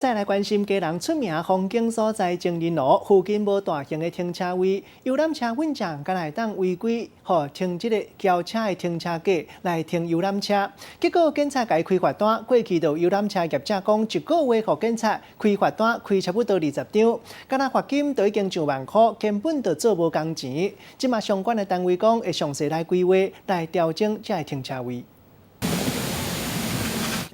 再來關心基隆出名風景所在情人湖附近無大型的停車位，遊覽車運將敢若會當違規，予停這个轎車的停車格來停遊覽車，結果警察共伊開罰單，過去就遊覽車業者講一個月予警察開罰單開差不多20張，敢若罰金都已經上萬箍，根本就做無工錢。這馬相關的單位講會詳細來規劃來調整這个停車位。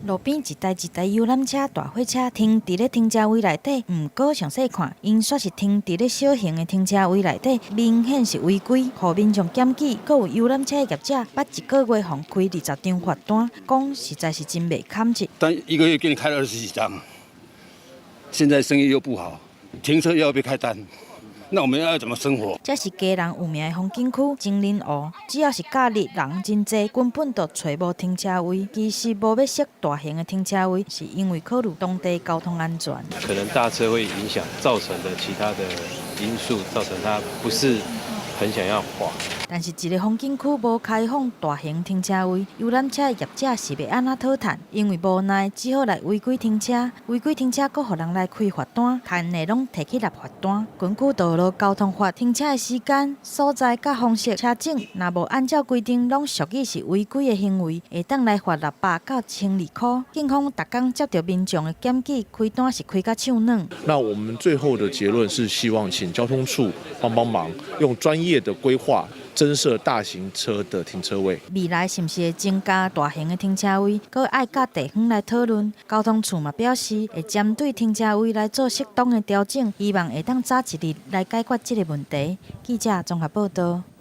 路邊一台一台遊覽車、大貨車停佇咧停車位內底，毋過詳細看，𪜶煞是停佇咧小型的停車位內底，明顯是違規，予民眾檢舉。閣有遊覽車業者，捌一個月予開20張罰單，講實在是真袂堪得。但一個月給你開了20幾張，現在生意又不好，停車又要被開單。那我們要怎麼生活？這是基隆有名的風景區情人湖，只要是假日人真濟，根本就揣無停車位。其實無欲設大型的停車位，是因為考慮當地交通安全。可能大車會影響造成的其他的因素，造成它不是很想要劃。但是，一个風景區無開放大型停車位，遊覽車的業者是欲按怎討趁？因為無奈，只好來違規停車。違規停車，閣予人來開罰單，趁的攏提去立罰單。根據道路交通法，停車的時間、所在佮方式、車種，若無按照規定，攏屬於是違規的行為，會當來罰600到1200箍。警方逐工接著民眾的檢舉，開單是開甲手軟。那我們最後的結論是希望請交通處幫幫忙，用專業的規劃，增設大型車的停車位。未來是毋是會增加大型的停車位，閣愛佮地方來討論。交通處嘛表示，會針對停車位來做適當的調整，希望會當早一日來解決這个問題。記者綜合報道。